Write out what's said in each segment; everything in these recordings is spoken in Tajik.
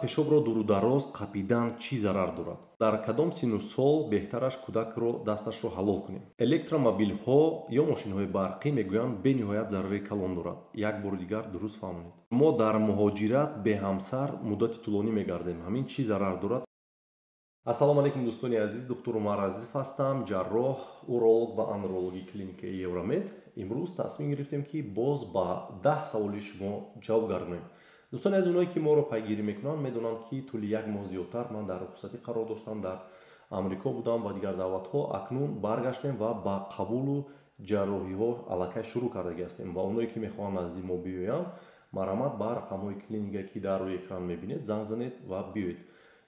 Пешобро дуру дароз қапидан чӣ зарар дорад? Дар кадом синну сол беҳтараш кӯдакро дасташро ҳалол кунем? Электромобилҳо ё мошинҳои барқӣ мегӯянд, бениҳоят зарари калон дорад. Як бори дигар дуруст фаҳмонед. Мо дар муҳоҷират беҳамсар муддати тӯлонӣ мегардем. Ҳамин чӣ зарар дорад? Ассалому алайкум, дӯстони азиз, доктор Умар Азизов ҳастам, ҷарроҳ, уролог ва андрологи клиникаи Евромед. Имрӯз тасмим гирифтем, ки боз ба 10 саволи шумо ҷавоб гардонем. Дӯстони азиз, оное ки моро пайгирӣ мекунанд, медонанд, ки тӯли як моҳ зиёдтар ман дар рухсатӣ қарор доштам, дар Амрико будам ва дигар давлатҳо. Акнун баргаштем ва ба қабулу ҷарроҳиҳо аллакай шурӯъ кардагӣ ҳастем ва оное ки мехоҳанд назди мо биёянд, марҳамат, ба рақамҳои клиника, ки дар рӯи экран мебинед, занг занед ва биёед.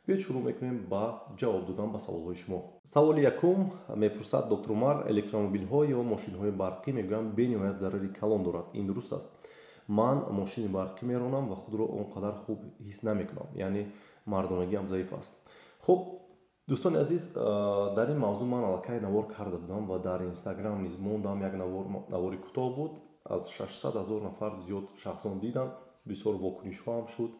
Биёед, шурӯъ мекунем ба ҷавоб додан ба саволҳои шумо. Саволи якум мепурсад: доктор Умар, электромобилҳо ё мошинҳои барқӣ мегӯянд, бениҳоят зарари калон дорад. Ин дуруст аст? Ман мошини барқӣ меронам ва худро он қадар хуб ҳис намекунам, яъне мардонагиам заиф аст. Хуб, дӯстони азиз, дар ин мавзӯъ ман аллакай навор карда будам ва дар Инстаграм низ мондам як навор. Навори кӯтоҳ буд, аз 600 ҳазор нафар зиёд шахсон диданд, бисёр вокунишҳо ҳам шуд.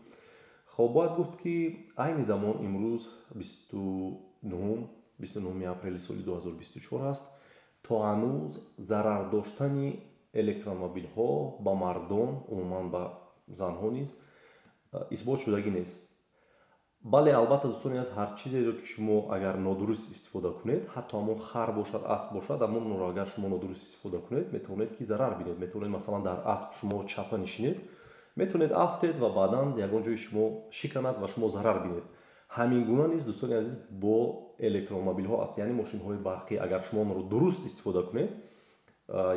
Хоб, бояд гуфт, ки айни замон имрӯз 29 апрели соли 2024 аст. То ҳанӯз зарар доштани электромобилҳо ба мардон, умуман ба занҳо низ исбот шудагӣ нест. Бале, албатта, дӯстони аз, ҳар чизеро ки шумо агар нодуруст истифода кунед, ҳатто ҳамон хар бошад, асп бошад, ҳамонро агар шумо нодуруст истифода кунед, метавонед ки зарар бинед. Метавонед, масалан, дар асп шумо чапа нишинед, метавонед афтед ва баъдан ягон ҷои шумо шиканад ва шумо зарар бинед. Ҳамин гуна низ, дӯстони азиз, бо электромобилҳо аст, яъне мошинҳои барқӣ. Агар шумо онро дуруст истифода кунед,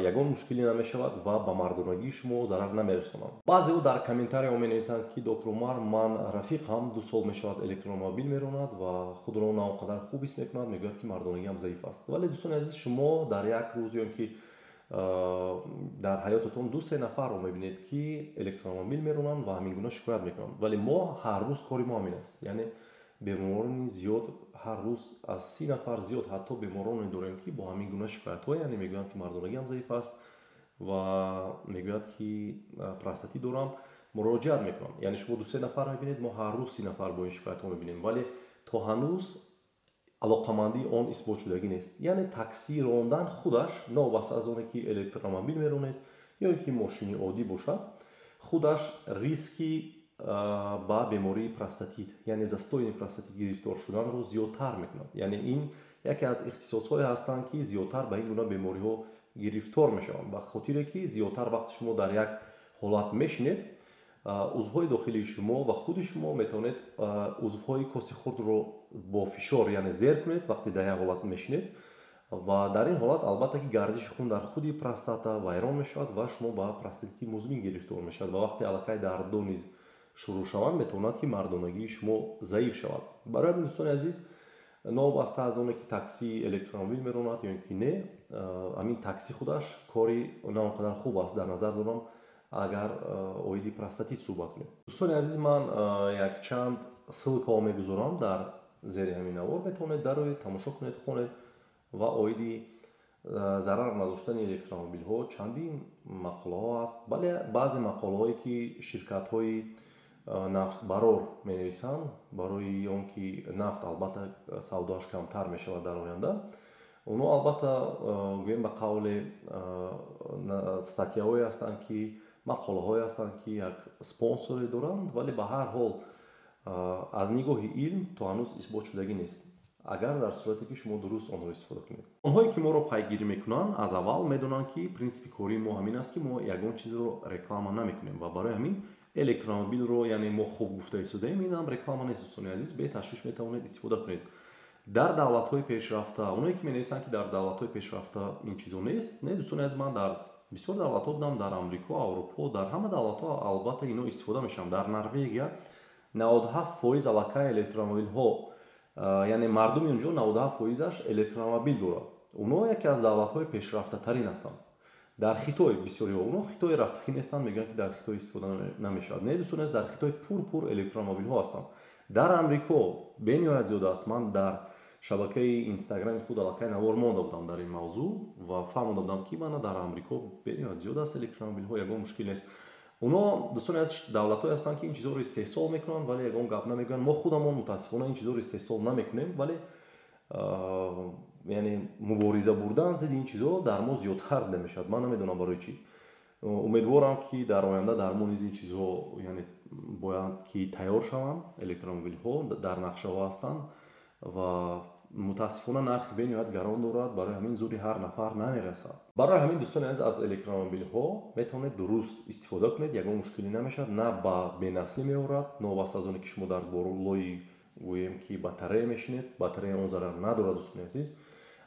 ягон мушкиле намешавад ва ба мардонагии шумо зарар намерасонанд. Баъзеҳо дар комментарияҳо менависанд, ки доктор Умар, ман рафиқам 2 сол мешавад, электромобил меронад ва худро на он қадар хуб ҳис мекунад, мегӯяд, ки мардонагиам заиф аст. Вале, дӯстони азиз, шумо дар як рӯз ё ин ки дар ҳаётатон ду се нафарро мебинед, ки электромобил меронанд ва ҳамин гуна шикоят мекунанд. Вале мо ҳар рӯз кори мо ҳамин аст, яъне беморони зиёд, ҳар рӯз аз 30 нафар зиёд ҳатто бемороне дорем, ки бо ҳамин гуна шикоятҳо, яъне мегӯянд, ки мардонагиам заиф аст ва мегӯяд, ки простатит дорам, муроҷиат мекунам. Яъне шумо дусе нафар мебинед, мо ҳар рӯз 30 нафар бо ин шикоятҳо мебинем, вале то ҳанӯз алоқамандии он исботшудагӣ нест. Яъне таксӣ рондан худаш, новобаста аз оне ки электромобил меронед ё ин ки мошини оддӣ бошад, худаш риски ба бемории простатит, яъне застойный простатит гирифтор шуданро зиёдтар мекунад. Яъне ин яке аз ихтисосҳое ҳастанд, ки зиёдтар ба ин гуна бемориҳо гирифтор мешаванд, ба хотире ки зиёдтар вақти шумо дар як ҳолат мешинед, узвҳои дохилии шумо ва худи шумо метавонед узвҳои коси хурдро бо фишор, яъне зер кунед, вақте дар як ҳолат мешинед. Ва дар ин ҳолат, албатта, ки гардиши хун дар худи простата вайрон мешавад ва шумо ба простатити музмин гирифтор мешавад. Ва вақте аллакай дардо низ шурӯъ шаванд, метавонад, ки мардонагии шумо заиф шавад. Барои ҳамин, дӯстони азиз, новобаста аз оне ки такси электромобил меронад ё ин ки не, ҳамин такси худаш кори на он қадар хуб аст, дар назар дорам, агар оиди простатит суҳбат кунем. Дӯстони азиз, ман якчанд ссылкаҳо мегузорам дар зери ҳамин навор, метавонед дароед, тамошо кунед, хонед ва оиди зарар надоштани электромобилҳо чандин мақолаҳо аст. Бале, баъзе мақолаҳое ки ширкатҳои нафтбарор менависанд, барои он ки нафт, албатта, савдоаш камтар мешавад дар оянда, онҳо, албатта, гӯем, ба қавле, статьяҳое ҳастанд, ки мақолаҳое ҳастанд, ки як спонсоре доранд. Вале ба ҳар ҳол аз нигоҳи илм то ҳанӯз исботшудагӣ нест, агар дар сурате ки шумо дуруст онҳоро истифода кунед. Онҳое ки моро пайгирӣ мекунанд, аз аввал медонанд, ки принсипи кории мо ҳамин аст, ки мо ягон чизро реклама намекунем ва барои ҳамин электромобилро, яъне мо хуб гуфта истодаем, инам реклама нест. Дӯстони азиз, беташвиш метавонед истифода кунед. Дар давлатҳои пешрафта, оное ки менависанд, ки дар давлатҳои пешрафта ин чизо нест, не, дӯстони азиз, ман дар бисёр давлатҳо будам, дар Амрико, Аврупо, дар ҳама давлатҳо, албатта, ино истифода мешаванд. Дар Норвегия 97% аллакай электромобилҳо, яъне мардуми унҷо 97 фоизаш электромобил дорад. Онҳо яке аз давлатҳои пешрафтатарин ҳастанд. Дар Хитой бисёриҳо, онҳо Хитой рафтагӣ нестанд, мегӯянд, ки дар Хитой истифода намешавад. Не, дӯстони азиз, дар Хитой пур-пур электромобилҳо ҳастанд. Дар Амрико бениҳоят зиёд аст. Ман дар шабакаи Инстаграми худ аллакай навор монда будам дар ин мавзӯъ ва фаҳмонда будам, ки мана дар Амрико бениҳоят зиёд аст электромобилҳо, ягон мушкил нест. Оно дӯстони азиз, давлатҳое ҳастанд, ки ин чизҳоро истеҳсол мекунанд, вале ягон гап намегӯянд. Мо худамон мутаассифона ин чизҳоро истеҳсол намекунем, вале яъне мубориза бурдан зидди ин чизҳо дар мо зиёдтар дида мешавад. Ман намедонам барои чӣ. Умедворам, ки дар оянда дар мо низ ин чизҳо, яъне бояд ки тайёр шаванд. Электромобилҳо дар нақшаҳо ҳастанд ва мутаассифона нархи бениҳоят гарон дорад, барои ҳамин зури ҳар нафар намерасад. Барои ҳамин, дӯстони азиз, аз электромобилҳо метавонед дуруст истифода кунед, ягон мушкилӣ намешавад, на ба бенаслӣ меорад, новобаста аз оне ки шумо дар болои, гӯем ки, батарея мешинед, батарея он зарар надорад. Дӯстони азиз,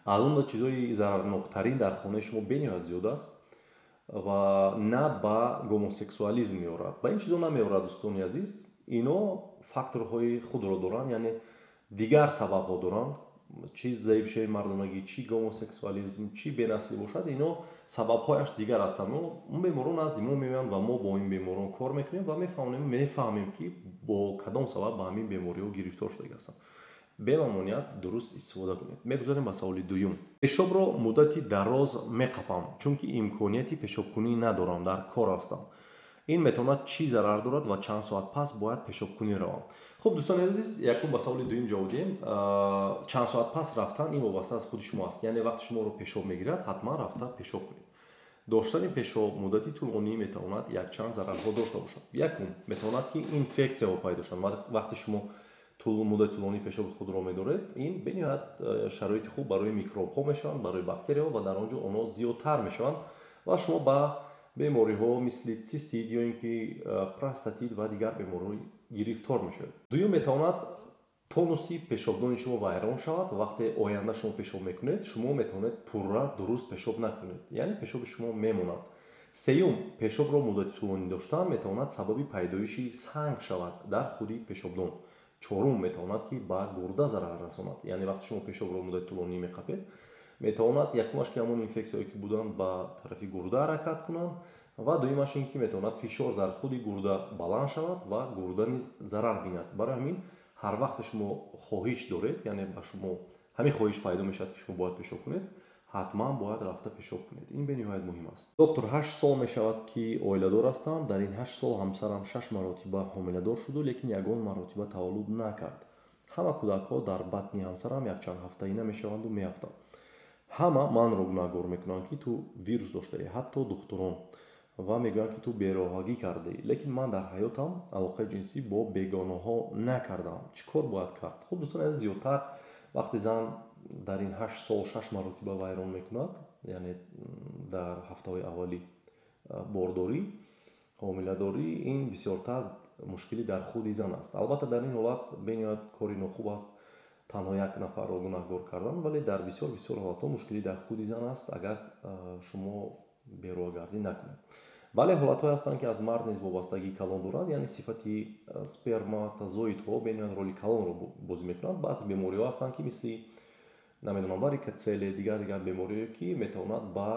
аз он чизҳои зарарноктарин дар хонаи шумо бениҳоят зиёд аст ва на ба гомосексуализм меорад, ба ин чизо намеорад. Дӯстони азиз, ино факторҳои худро доранд, яъне дигар сабабҳо доранд. Чи заифшавии мардонагӣ, чи гомосексуализм, чи бенаслӣ бошад, ино сабабҳояш дигар ҳастанд. Он беморон назди мо меоянд ва мо бо ин беморон кор мекунем ва мефаҳмем, ки бо кадом сабаб ба ҳамин бемориҳо гирифтор шудагӣ ҳастанд. Бемамоният дуруст истифода кунед. Мегузарем ба саволи дуюм. Пешобро муддати дароз меқапам, чунки имконияти пешобкунӣ надорам, дар кор ҳастам. Ин метавонад чӣ зарар дорад ва чанд соат пас бояд пешобкунӣ равам? Хуб, дӯстони азиз, якум ба саволи дуюм ҷавоб диҳем. Чанд соат пас рафтан ин вобаста аз худи шумо аст, яъне вақте шуморо пешоб мегирад, ҳатман рафта пешоб кунед. Доштани пешоб муддати тӯлонӣ метавонад якчанд зарарҳо дошта бошад. Якум, метавонад ки инфексияҳо пайдо шаванд. Вақте шумо муддати тӯлонӣ пешоби худро медоред, ин бениҳоят шароити хуб барои микробҳо мешаванд, барои бактерияҳо, ва дар он ҷо онҳо зиёдтар мешаванд ва шумо ба бемориҳо мисли цистит ё ин ки простатит ва дигар бемориҳо гирифтор мешавед. Дуюм, метавонад тонуси пешобдони шумо вайрон шавад. Вақте оянда шумо пешоб мекунед, шумо метавонед пурра дуруст пешоб накунед, яъне пешоби шумо мемонад. Сеюм, пешобро муддати тӯлонӣ доштан метавонад сабаби пайдоиши санг шавад дар худи пешобдон. Чорум, метавонад ки ба гурда зарар расонад, яъне вақте шумо пешобро муддати тӯлонӣ меқапед, метавонад якумаш ки ҳамон инфексияҳое ки буданд, ба тарафи гурда ҳаракат кунанд ва дуюмаш ин ки метавонад фишор дар худи гурда баланд шавад ва гурда низ зарар бинад. Барои ҳамин ҳар вақте шумо хоҳиш доред, яъне ба шумо ҳамин хоҳиш пайдо мешавад, ки шумо бояд пешоб кунед, ҳатман бояд рафта пешоб кунед. Ин бениҳоят муҳим аст. Доктор, 8 сол мешавад, ки оиладор ҳастам. Дар ин 8 сол ҳамсарам шаш маротиба ҳомиладор шуду, лекин ягон маротиба таваллуд накард. Ҳама кӯдакҳо дар батни ҳамсарам якчанд ҳафтаина мешаванду меафтанд. Ҳама манро гунаҳгор мекунанд, ки ту вирус доштаӣ, ҳатто духтурон, ва мегӯянд, ки ту бероҳагӣ кардаӣ. Лекин ман дар ҳаётам алоқаи ҷинсӣ бо бегонаҳо накардам. Чӣ кор бояд кард? Хуб, дӯстони азиз, зиёдтар вақте зан дар ин 8 сол шаш маротиба вайрон мекунад, яъне дар ҳафтаҳои аввали бордорӣ, ҳомиладорӣ, ин бисёртар мушкилӣ дар худи зан аст. Албатта, дар ин ҳолат бениҳоят кори нохуб аст танҳо як нафарро гунаҳгор кардан, вале дар бисёр бисёр ҳолатҳо мушкилӣ дар худи зан аст, агар шумо бероҳагардӣ накунед. Бале, ҳолатҳое ҳастанд, ки аз мард низ вобастагии калон доранд, яъне сифати сперматозоидҳо бениҳоят роли калонро бозӣ мекунанд. Баъзе бемориҳо ҳастанд, ки мисли, намедонам, варикоцеле, дигар дигар бемориҳое, ки метавонад ба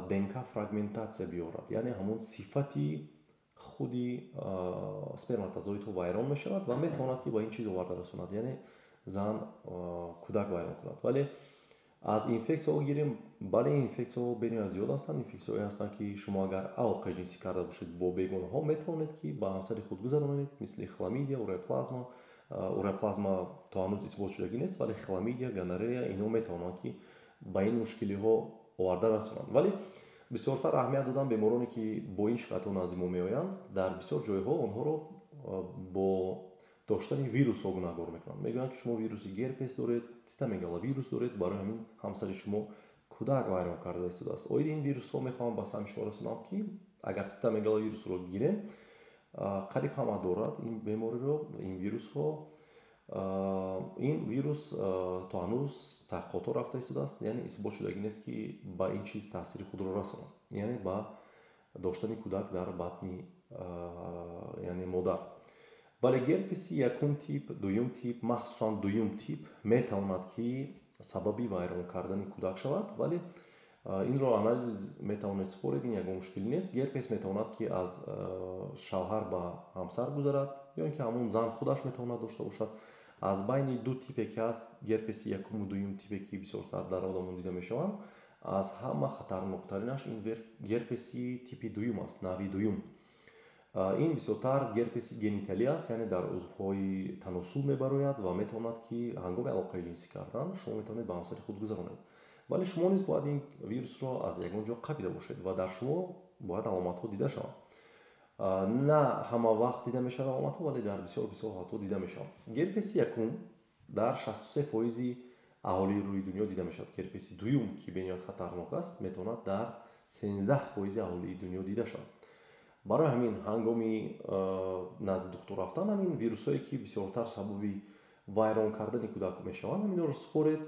ДНК фрагментатсия биёрад, яъне ҳамон сифати худи сперматозоидҳо вайрон мешавад ва метавонад ки ба ин чиз оварда расонад, яъне зан кӯдак вайрон кунад. Вале аз инфексияҳо гирем, бале, инфексияҳо бениҳоят зиёд ҳастанд. Инфексияҳое ҳастанд, ки шумо агар алоқаи ҷинсӣ карда бошед бо бегонаҳо, метавонед ки ба ҳамсари худ гузаронед, мисли хламидия, уреаплазма. Уреаплазма то ҳанӯз исбот шудагӣ нест, вале хламидия, гонорея, инҳо метавонанд ки ба ин мушкилиҳо оварда расонанд. Вале бисёртар аҳамият додан, бемороне ки бо ин шикоятҳо назди мо меоянд, дар бисёр ҷойҳо онҳоро бо доштани вирусҳо гунаҳгор мекунанд. Мегӯянд, ки шумо вируси герпес доред, цитомегаловирус доред, барои ҳамин ҳамсари шумо кӯдак вайрон карда истодааст. Оиди ин вирусҳо мехоҳам ба самъи шумо расонам, ки агар цитомегаловирусро гирем, қариб ҳама дорад ин бемориро, ин вирусҳо. Ин вирус то ҳанӯз таҳқиқотҳо рафта истодааст, яъне исбот шудагӣ нест, ки ба ин чиз таъсири худро расонад, яъне ба доштани кӯдак дар батни, яъне модар. Вале герпеси якум тип, дуюм тип, махсусан дуюм тип метавонад ки сабаби вайрон кардани кӯдак шавад, вале инро анализ метавонед супоред, ин ягон мушкилӣ нест. Герпес метавонад ки аз шавҳар ба ҳамсар гузарад ё ин ки ҳамон зан худаш метавонад дошта бошад. Аз байни ду типе ки ҳаст, герпеси якуму дуюм типе, ки бисёртар дар одамон дида мешаванд, аз ҳама хатарноктаринаш ин герпеси типи дуюм аст, нави дуюм. Ин бисёртар герпеси гениталӣ аст, яъне дар узвҳои таносул мебарояд ва метавонад, ки ҳангоми алоқаи ҷинсӣ кардан шумо метавонед ба ҳамсари худ гузаронед. Вале шумо низ бояд ин вирусро аз ягон ҷо қапида бошед ва дар шумо бояд аломатҳо дида шаванд. На ҳама вақт дида мешавад аломатҳо, вале дар бисёр бисёр ҳолатҳо дида мешаванд. Герпеси якум дар 63% аҳолии рӯи дунё дида мешавад. Герпеси дуюм, ки бениҳоят хатарнок аст, метавонад дар 13% аҳолии дунё дида шавад. Барои ҳамин ҳангоми назди духтур рафтан ҳамин вирусҳое, ки бисёртар сабаби вайрон кардани кӯдак мешаванд, ҳаминро супоред,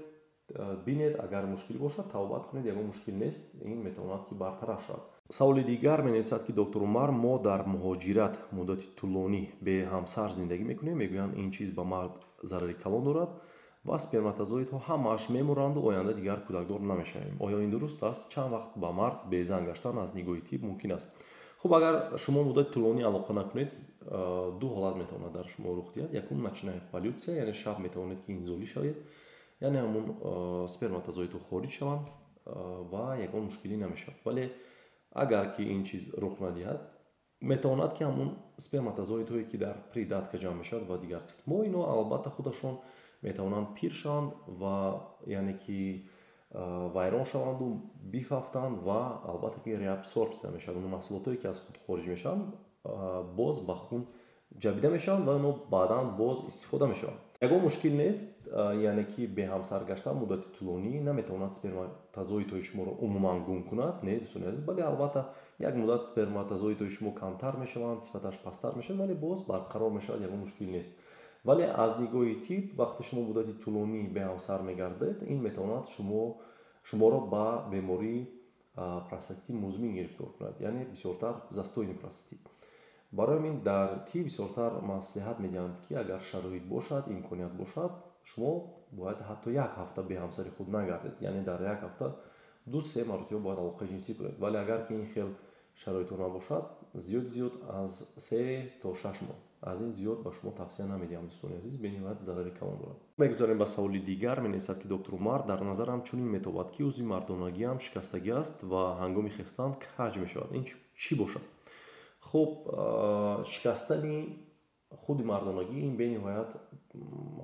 бинед, агар мушкил бошад, тавбат кунед, ягон мушкил нест, ин метавонад, ки бартараф шавад. Саволи дигар менависад, ки доктор Умар, мо дар муҳоҷират муддати тӯлонӣ беҳамсар зиндагӣ мекунем. Мегӯянд, ин чиз ба мард зарари калон дорад ва сперматозоидҳо ҳамааш мемуранду оянда дигар кӯдакдор намешавем. Оё ин дуруст аст? Чанд вақт ба мард безан гаштан аз нигоҳи тиб мумкин аст? Хуб, агар шумо муддати тӯлонӣ алоқа накунед, ду ҳолат метавонад дар шумо рух диҳад. Якум, ночная поллюция, яъне шаб метавонед, ки инзолӣ шавед, яъне ҳамун сперматозоидҳо хориҷ шаванд ва ягон мушкилӣ намешавад. Вале агар ки ин чиз рух надиҳад, метавонад, ки ҳамун сперматозоидҳое, ки дар придатка ҷамъ мешавад ва дигар қисмҳо, ино албатта худашон метавонанд пир шаванд ва яъне ки вайрон шаванду бифафтанд ва албатта ки реабсорбсия мешавад. Он маҳсулотое, ки аз худ хориҷ мешаванд, боз ба хун ҷабида мешаванд ва оно баъдан боз истифода мешаванд. Ягон мушкил нест, яъне ки беҳамсар гаштан муддати тӯлонӣ наметавонад сперматозоидҳои шуморо умуман гум кунад, не, дӯстони азиз, бале, албатта, як муддат сперматозоидҳои шумо камтар мешаванд, сифаташ пасттар мешавад, вале боз барқарор мешавад, ягон мушкил нест. Вале аз нигоҳи тиб, вақте шумо муддати тӯлонӣ беҳамсар мегардед, ин метавонад шуморо ба бемории простатити музмин гирифтор кунад, яъне бисёртар застойный простатит. Барои ҳамин дар тиб бисёртар маслиҳат медиҳанд, ки агар шароит бошад, имконият бошад, шумо бояд ҳатто як ҳафта беҳамсари худ нагардед, яъне дар як ҳафта 2-3 маротиба бояд алоқаи ҷинсӣ кунед. Вале агар ки ин хел шароитҳо набошад, зиёд зиёд аз 3 то 6 моҳ, аз ин зиёд ба шумо тавсия намедиҳам, дӯстони азиз, бениҳоят зарари калон дорад. Мегузарем ба саволи дигар. Менависад, ки доктор Умар, дар назарам чунин метобад, ки узви мардонагиам шикастагӣ аст ва ҳангоми хестан каҷ мешавад. Ин чӣ бошад? Хуб, шикастани худи мардонагӣ ин бениҳоят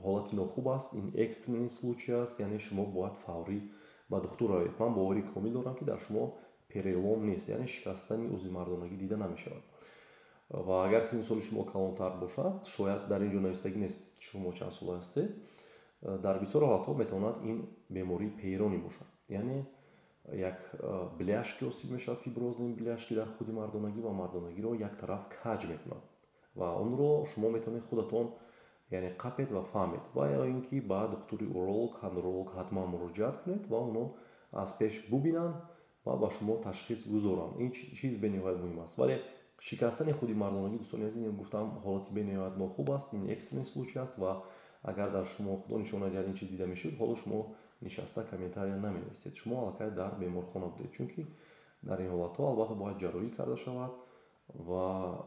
ҳолати нохуб аст, ин экстренный случай аст, яъне шумо бояд фаврӣ ба духтур равед. Ман боварии комил дорам, ки дар шумо перелом нест, яъне шикастани узви мардонагӣ дида намешавад. Ва агар синни соли шумо калонтар бошад, шояд дар ин ҷо навистагӣ нест, шумо чанд сола ҳастед, дар бисёр ҳолатҳо метавонад ин бемории Пейрони бошад, яъне як бляшки осиб мешавад, фиброзный бляшки дар худи мардонагӣ, ва мардонагиро як тараф каҷ мекунад ва онро шумо метавонед худатон, яъне, қапед ва фаҳмед ва ё ин ки ба духтури уролог, андролог ҳатман муроҷиат кунед ва онҳо аз пеш бубинанд ва ба шумо ташхис гузоранд. Ин чиз бениҳоят муҳим аст. Вале шикастани худи мардонагӣ, дӯстони азиз, гуфтам, ҳолати бениҳоят нохуб аст, ин экстренный случай аст ва агар дар шумо, худо нишон надиҳад, ин чиз дида мешуд, ҳоло шумо нишаста комментария наменависед, шумо аллакай дар беморхона будед, чунки дар ин ҳолатҳо албатта бояд ҷарроҳӣ карда шавад ва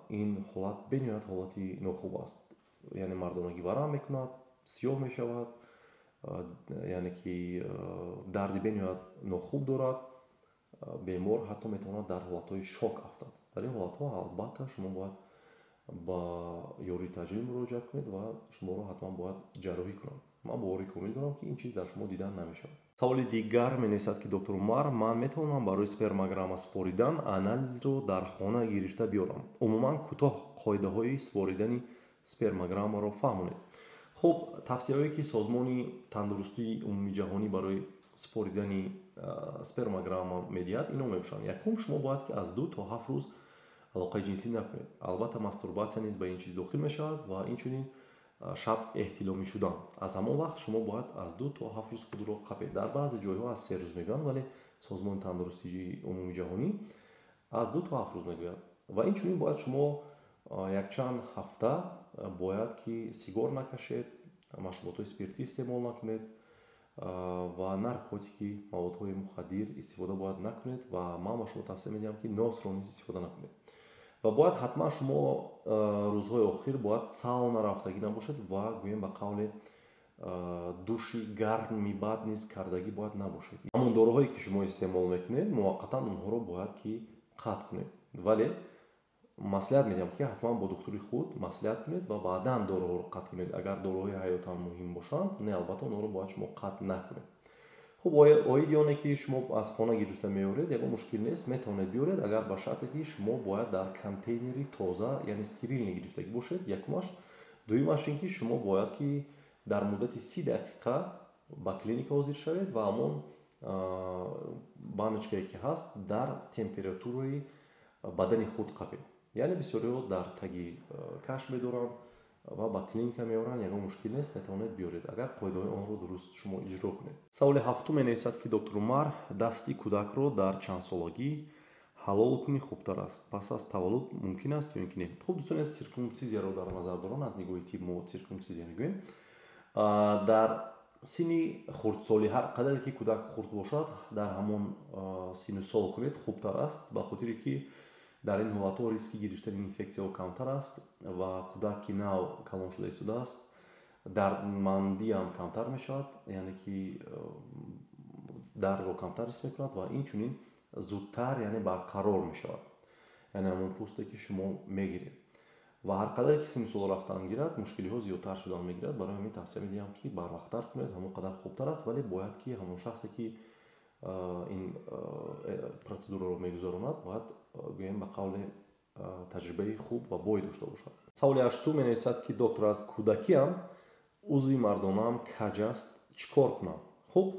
ин ҳолат бениҳоят ҳолати нохуб аст, яъне мардонагӣ варам мекунад, сиёҳ мешавад, яъне ки дарди бениҳоят нохуб дорад. Бемор ҳатто метавонад дар ҳолатҳои шок афтад. Дар ин ҳолатҳо албатта шумо бояд ба ёрии таъҷилӣ муроҷиат кунед ва шуморо ҳатман бояд ҷарроҳӣ кунанд. Ман боварии комил дорам, ки ин чиз дар шумо дидан намешавад. Саволи дигар менависад, ки доктор Умар, ман метавонам барои спермограмма супоридан анализро дар хона гирифта биёрам? Умуман кӯтоҳ қоидаҳои супоридани спермограммаро фаҳмонед. Хуб, тавсияҳое, ки Созмони тандурустии умумиҷаҳонӣ барои супоридани спермограмма медиҳад, ино мебошанд. Якум, шумо бояд ки аз 2 то 7 рӯз алоқаи ҷинсӣ накунед. Албатта, мастурбатсия низ ба ин чиз дохил мешавад ва инчунин шаб эҳтиломӣ шудан. Аз ҳамон вақт шумо бояд аз 2 то 7 рӯз худро қапед. Дар баъзе ҷойҳо аз 3 рӯз мегӯянд, вале Созмони тандурустии умумиҷаҳонӣ аз 2 то 7 рӯз мегӯяд. Ва инчунин бояд шумо якчанд ҳафта бояд ки сигор накашед, машруботҳои спиртӣ истеъмол накунед ва наркотики, маводҳои мухаддир истифода бояд накунед. Ва ман ба шумо тавсия медиҳам, ки носро низ истифода накунед. Ва бояд ҳатман шумо рӯзҳои охир бояд сауна рафтагӣ набошед ва, гӯем, ба қавле, души гарми бад низ кардагӣ бояд набошед. Ҳамон доруҳое, ки шумо истеъмол мекунед, муваққатан онҳоро бояд ки қатъ кунед. Вале Маслиҳат медиҳам, ки ҳатман бо духтури худ маслиҳат кунед ва баъдан доруҳоро қатъ кунед. Агар доруҳои ҳаётан муҳим бошанд, не, албатта, онҳоро бояд шумо қатъ накунед. Хуб, оиди оне ки шумо аз хона гирифта меоред, ягон мушкил нест, метавонед биёред, агар ба шарте ки шумо бояд дар контейнери тоза, яъне стерильный гирифтагӣ бошед, якумаш. Дуюмаш ин ки шумо бояд ки дар муддати 30 дақиқа ба клиника ҳозир шавед ва ҳамон баночкае ки ҳаст, дар температураи бадани худ қапед. Яъне бисёриҳо дар таги каш медоранд ва ба клиника меоранд. Ягон мушкил нест, метавонед биёред, агар қоидаҳои онро дуруст шумо иҷро кунед. Саволи ҳафтум менависад, ки доктор Умар, дасти кӯдакро дар чандсолагӣ ҳалол кунӣ хубтар аст? Пас аз таваллуд мумкин аст ё ин ки не? Хуб, дӯстони азиз, циркумсизияро дар назар доранд. Аз нигоҳи тиб мо циркумсизия мегӯем. Дар синни хурдсолӣ, ҳар қадаре ки кӯдак хурд бошад, дар ҳамон синну сол кунед хубтар аст, ба хотире ки дар ин ҳолатҳо риски гирифтани инфексияҳо камтар аст ва кӯдак, ки нав калон шуда истодааст, дардмандиам камтар мешавад, яъне ки дардро камтар ҳис мекунад ва инчунин зудтар, яъне барқарор мешавад, яъне ҳамон пӯсте ки шумо мегиред. Ва ҳар қадаре ки синну сол рафтан гирад, мушкилиҳо зиёдтар шудан мегирад. Барои ҳамин тавсия медиҳам, ки барвақттар кунед, ҳамон қадар хубтар аст. Вале бояд ки ҳамон шахсе ки ин процедураро мегузаронад, бояд, гӯем, ба қавле, таҷрибаи хуб ва бой дошта бошад. Саволи ҳаштум менависад, ки доктор, аз кӯдакиам узви мардонаам каҷ аст, чӣ кор кунам? Хуб,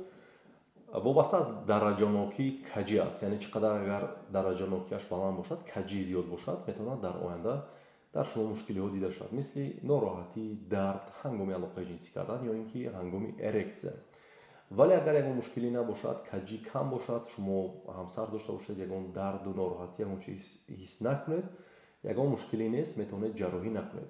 вобаста аз дараҷанокӣ каҷӣ аст, яъне чӣ қадар агар дараҷанокиаш баланд бошад, каҷӣ зиёд бошад, метавонад дар оянда дар шумо мушкилиҳо дида шавад, мисли нороҳатӣ, дард ҳангоми алоқаи ҷинсӣ кардан ё ин ки ҳангоми эрексия. Вале агар ягон мушкилӣ набошад, каҷӣ кам бошад, шумо ҳамсар дошта бошед, ягон дарду нороҳатӣ, ягон чиз ҳис накунед, ягон мушкилӣ нест, метавонед ҷарроҳӣ накунед.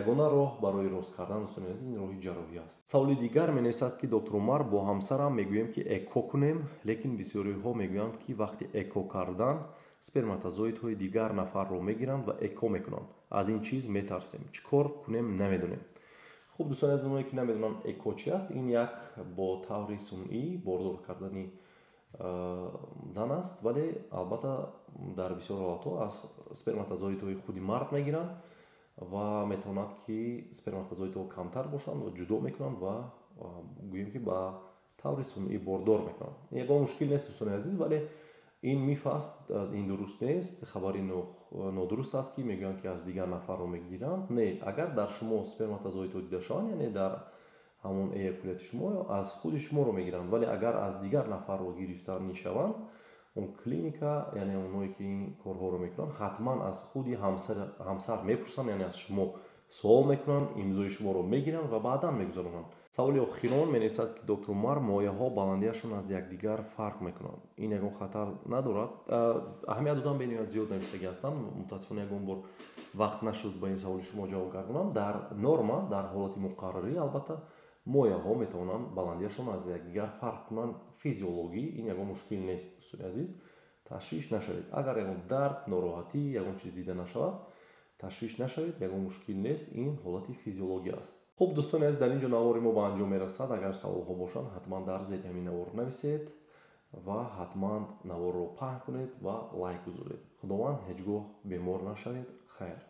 Ягона роҳ барои рост кардан, дӯстони азиз, ин роҳи ҷарроҳӣ аст. Саволи дигар менависад, ки доктор Умар, бо ҳамсарам мегӯем, ки ЭКО кунем, лекин бисёриҳо мегӯянд, ки вақти ЭКО кардан сперматозоидҳои дигар нафарро мегиранд ва ЭКО мекунанд. Аз ин чиз метарсем, чӣ кор кунем, намедонем. Хуб, дӯстони азиз, оное ки намедонанд ЭКО чи аст, ин як бо таври сунъӣ бордор кардани зан аст. Вале албатта дар бисёр ҳолатҳо аз сперматозоидҳои худи мард мегиранд ва метавонад ки сперматозоидҳо камтар бошанд ва ҷудо мекунанд ва, гӯем ки, ба таври сунъӣ бордор мекунанд. Ягон мушкил нест, дӯстони азиз, вале ин миф аст, ин дуруст нест, хабари нодуруст аст, ки мегӯянд, ки аз дигар нафарро мегиранд. Не, агар дар шумо сперматозоидҳо дида шаванд, яъне дар ҳамон эякуляти шумо, аз худи шуморо мегиранд. Вале агар аз дигар нафарро гирифтанӣ шаванд, он клиника, яъне оное ки ин корҳоро мекунанд, ҳатман аз худи ҳамсар мепурсанд, яъне аз шумо суол мекунанд, имзои шуморо мегиранд ва баъдан мегузаронанд. Саволи охирон менависад, ки доктор Умар, мояҳо баландиашон аз якдигар фарқ мекунанд, ин ягон хатар надорад? Аҳамият додан, бениҳоят зиёд навистагӣ ҳастанд, мутаассифона ягон бор вақт нашуд ба ин саволи шумо ҷавоб гардонам. Дар норма, дар ҳолати муқаррарӣ, албатта, мояҳо метавонанд баландиашон аз якдигар фарқ кунанд, физиологӣ ин ягон мушкил нест. Дӯстони азиз, ташвиш нашавед. Агар ягон дард, нороҳатӣ, ягон чиз дида нашавад, ташвиш нашавед, ягон мушкил нест, ин ҳолати физиологӣ аст. Хуб, дӯстони азиз, дар ин ҷо навори мо ба анҷом мерасад. Агар саволҳо бошанд, ҳатман дар зери ҳамин навор нависед ва ҳатман наворро паҳн кунед ва лайк гузоред. Худованд, ҳеҷ гоҳ бемор нашавед. Хайр.